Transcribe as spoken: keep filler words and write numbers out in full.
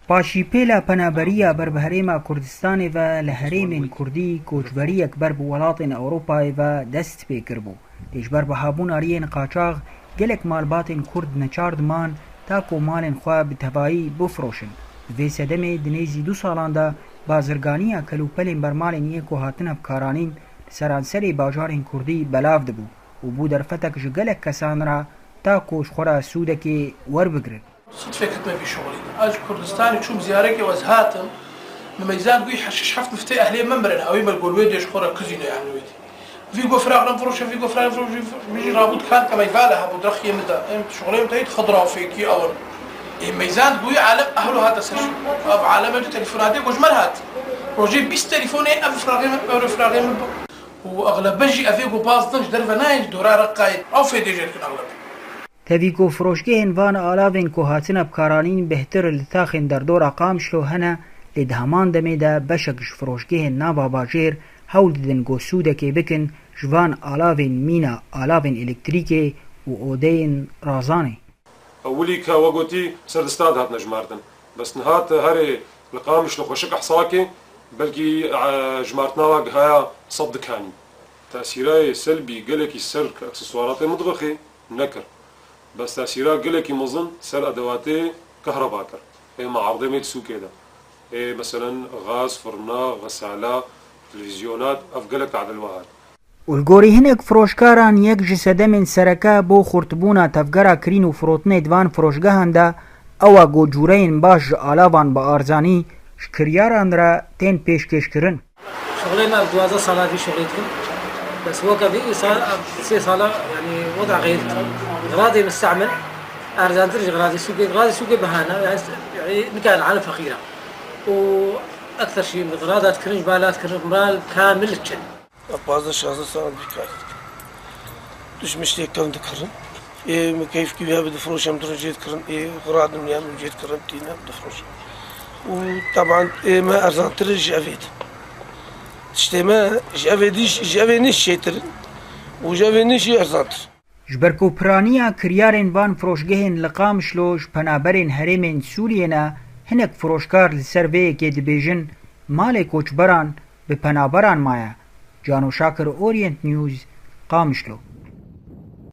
Paşî pêla penaberiya ber bi herêma Kurdistanê ve li herêmên Kurdî koçberiyek ber bi welatên Ewropayê ve dest pê kiribû. Lê ji ber bihabûna riyên qaçax, gelek malbatên Kurd neçar diman ta ku malên xwe bi tevayî bifiroşin. Di vê sedemê di nêzî du salan de bazirganiya kelûpelên bermalên yên ku hatine bikaranîn li seranserê bajarên Kurdî belav dibû û bû derfetek ji gelek kesan re ta ku ji xwe re sûdekê werbigrin. Sidfek hatime vî şixulî. Ez ji Kurdistanê çûm ziyarekê û ez hatim. Min meyzand bûyî şeş heft miftê ehlê min mirin. Ewî me gol wê dê ji xwe re kizîne, yani wê dê. Vî go firaq rin firoşe, vî go firaq rin firoşe, vî jî rabû dikan ke meyvale hebû, direxiyê min de. Em şixulê min teyî xidra û fêkî ew in. Ê meyzand bûyî alem ehlo hate ser. Ev alem ev telefonatê go ji me re hat. Rojê bîst telefonê ev firaqê min, ew firaqê min bû. Û exlebe jî evê go baz din ji derve nayên, ji dora Reqayê. Ew fêdê jê dikin exlebe. Tevî ku firoşgehên van alavên ku hatine bikaranîn bêhtir li taxên derdora Qamişlo hene, lê di heman demê de beşek ji firoşgehên nava bajêr hewl didin ku sûdekê bikin ji van alavên mîna alavên elektrîkê û odeyên razanê. Ewilî ke we gotî ser di stad hatine jimartin. Bes niha te herê li Qamişlo xweşik ehsakê, belkî, e, jimartina we gihaya sed dikanî. Tesîrayê selbî gelekî ser aksesuaratê mitbexê nekir. Bes tesîra gelekî mezin ser edewatê kehreba kir. Ê me erdê me di sûkê de. Ê meselen gaz, firna, xesala, televîzyonat, ev gelek tadil we hat. Û li gorî hinek firoşkaran yek ji sedemên sereke bo xurtbûna tevgera kirîn û firotinê di van firoşgehan de ew e ku cûreyên baş ji alavan bi arzanî ji kiryaran re tên pêşkêşkirin. Şixulê me ev duwazdeh sala vî şixulê dikim. Bes weke vî îsal ev sê sala, yanî, weda xeyr. Xiradê mistemil erzantir ji xiradê sûkê, xiradê sûkê bihana, yanî, nikarin alin feqîra. Û ekser şî xirada dikirin, ji bala dikirin, miral kamil diçin. Ya pazdeh şazdeh sal vî karî dikim. Tişt miştê kevn dikirin. Ê min keyfkî wî hebe difiroşim, dirin jê dikirin. Ê xura din wî hebe jê dikirin, tîne difiroşim. Û teban ê me erzantir ji evê de. Tiştê me ji evê dî, ji evê nîş çêtir in û ji evê nîş jî erzantir. Ji ber ku piraniya kiryarên van firoşgehên li Qamişlo ji penaberên herêmên Sûriyê ne, hinek firoşkar li ser vê yekê dibêjin, malê koçberan bi penaberan maye. Cano Şakir, Orient News, Qamişlo.